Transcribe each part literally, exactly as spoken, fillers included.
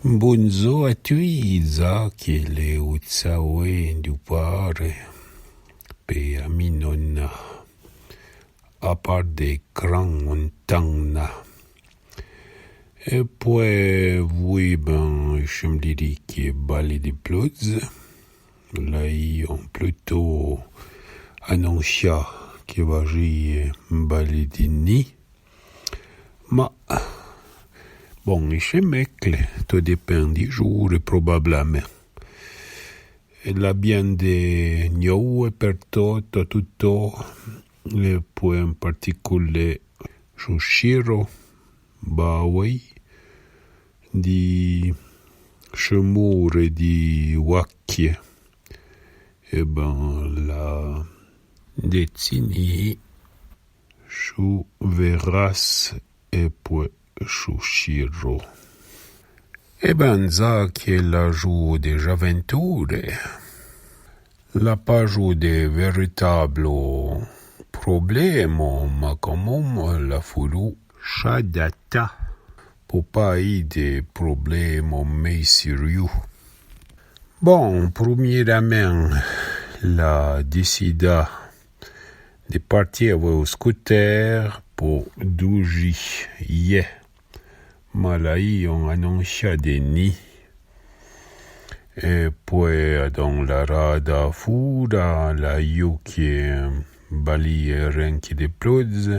Bondzo a tui, Zake, le Otsawe du pare, pe a mi nona, a par de Cran Montagna. E pouè, oui, ben, je me dirai que Bali de Plodze, la i on plutôt annoncia que vaji Bali de Ni. Ma, bon, i se mecle, to depend di jour, probablamen. E la bien de nioue per to, to, to, to, e pouè en particulier Shushiro, Bawei, di Shemure, di Wakie. E ben, la decini Shu Veras e pouè Shushiro. E ben, Zake la ju de j'aventure, la pa ju de veritablo problemo, ma comom la furu s'adata po pa i de problemo mei siriu. Bon, prumiramen, la decida de parti avoué o scooter po duji ie. Ma la i on annoncia de Ni. E pouè, adon, la rada fura, la iu que Bali e renque de Plodze,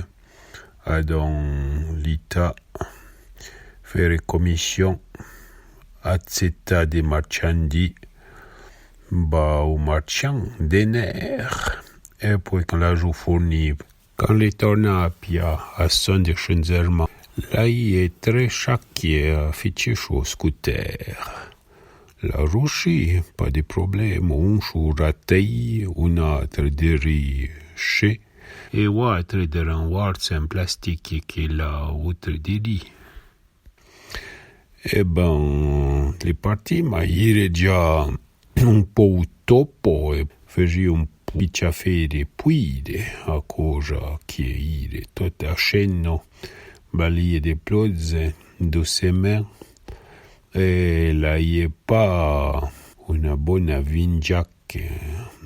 adon, l'ita fere commission, atseta de marchandi ba o marchand de ner. E pouè, can la ju forni, can le torna a pia a son de Shenzerman, la i e tre chaque a fiche o scooter. La rushi, pa de problemo, un su ratei, un atre deri che, e o atre de ranvartse en plastique que la utre deri. E ben, le parti, ma ire già un pou topo e fesi un picha fere puide, a cosa que ire tot a cheno, Bali de Plodze, dusemen, e la i e pa una bona vinjaque,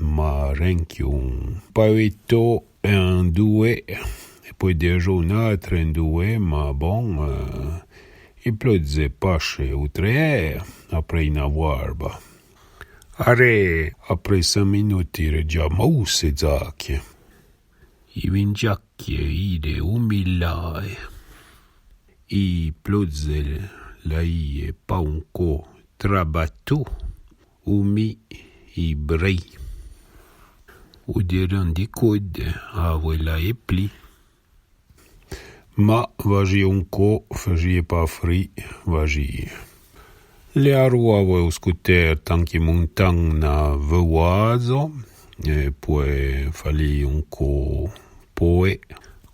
ma renque un paveto en due, e pouè deja un atre en due, ma bon, e, i Plodze passe utre, e, apre ina varba. Are, apre cinq minutes, ire già mousse, Zake. I vinjaque ire umilae. I Plodze la i e pa unco trabatu, umi i brei. U deran di code, avoué la e pli. Ma vaji unco, faji pa fri, vaji. Le arua avoué o scooter tanque montan na veuazo, e pouè fali unco pouè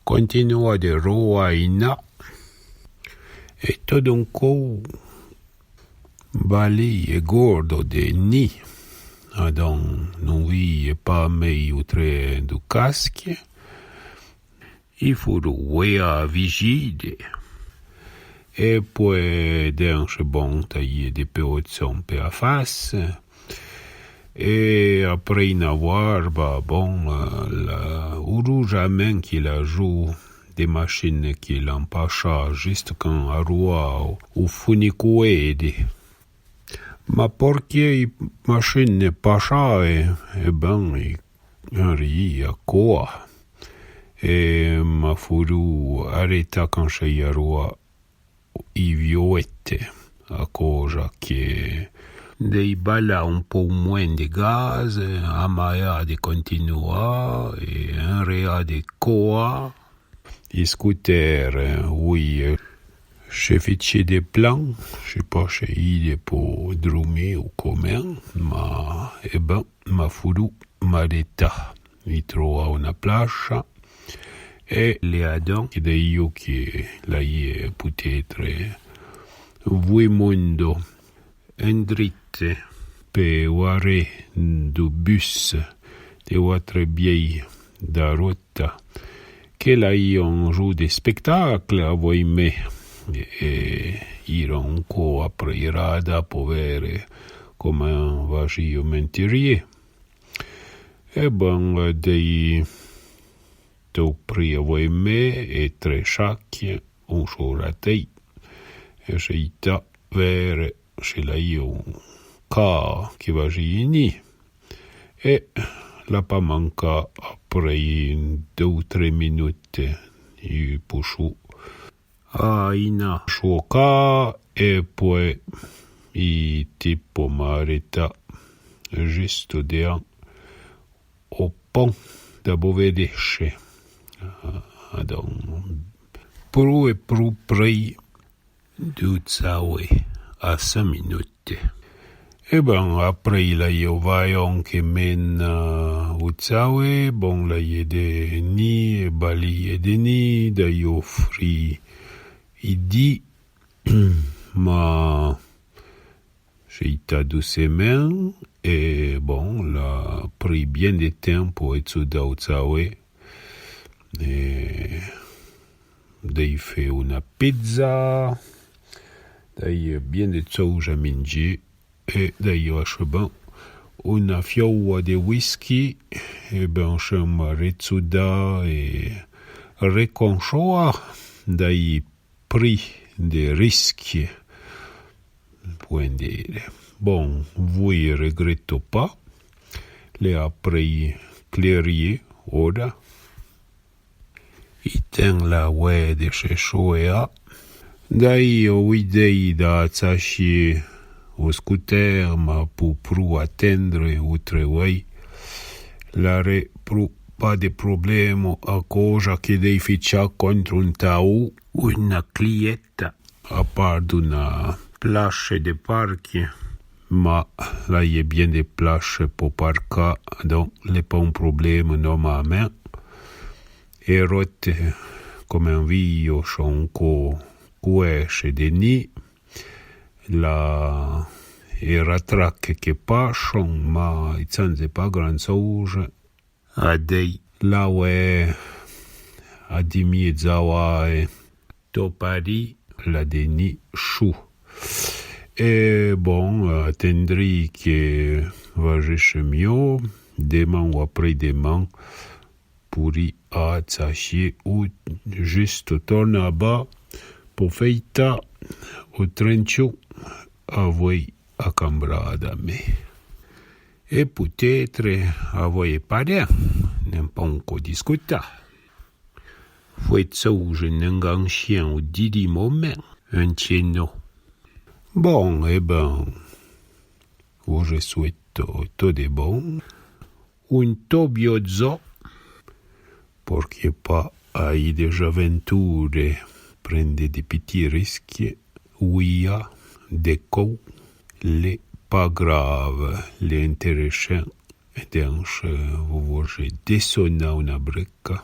continua de roa ina. E tot d'un cou, Bali e gordo de Ni, adon non vi e pa mei utre du casque, i furu uea vigide, e pouè denche bon taie de peotson pe a face, e apre ina varba, bon, la, urujamen que la ju de machine que l'an pachà juste can arua u funicuede. Ma porquie i machine pachà, e, e ben, i, en ri a coa. E ma furu areta can che i arua i vioette, a cosa que dei bala un pou mouin de gaz, a maia de continua, e en rea de coa. I scooter, oui, che fiche de plan, che pa che ire po drumi u comen, ma, e ben, ma furu m'areta. I troa una placha, e le adon, que de iu que la ie putetre vui mondo. En drite, pe o arrêt du bus, de o atre biei da rota, que la i on ju de spectacle avoué me, E ira onco aprì rada po vere comèn vajio m'enterié. E ben, dèi to pri avoué mé e tre chacchie, un chou ratèi. E cheita vere che l'aio un ca que vajì ini. E l'a pa manca aprì dou tre minute i pouchou a ina choca e poué i tipo m'areta justo dean o pon da Bovedèche. Adon, prou e prou prì dou Tsaoué a cinq minute. E ben, aprì l'aio vaion que mèna o Tsaoué, bon, l'aie de ni, e bali e de ni, d'aio fri i di, ma cheita doucemen, e bon, l'a pri bien de tempo e tsu dau Tsaoué, e dèi fé una pizza, dèi bien de tsouja mingi, e dèi acheban una fioua de whisky, e ben chama retsuda e reconchoa, dèi pri de risque. Poué dire. Bon, voué regretto pa, l'è aprì clerié, ora. I ten la oué de che choea. Dèi o idèi da tsachié o scooter, ma pou prou atendre outre oué. L'are prou pa de problemo a coja que dèi ficha contro un tau, una clieta. A part d'una plache de parque, ma l'aie bien de plache po parca, donc l'è pa un problemo normalmen. E rote, comèn vio, chon co cueche de ni, la e ratraque que pachon, ma i tsanze pa gran tsouja. Adèi. L'aoué a dimi e dzaouae. To pari. La de ni chou. E bon, atendri que vajeche mio, deman ou aprì deman, pouri a tsachié ou justo torna ba po feita o trencho avoué a cambrada mé. E poutétre avoué parèn, n'en pon co discuta. Foué tsouja n'enganchien o diri momen, un tieno. Bon, e ben, o je souhaito to de bon. Un to biodzo, porqué pa ai de j'aventure, prende de piti risque, ouia, de cou, l'è pa grave, l'è interessant, e donc, vo voje dessona una breca,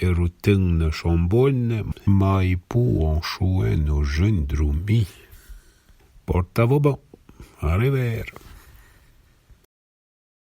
e routine chon bone, ma i pou on chouen o jeun droumi. Porta-vo bon, a rever.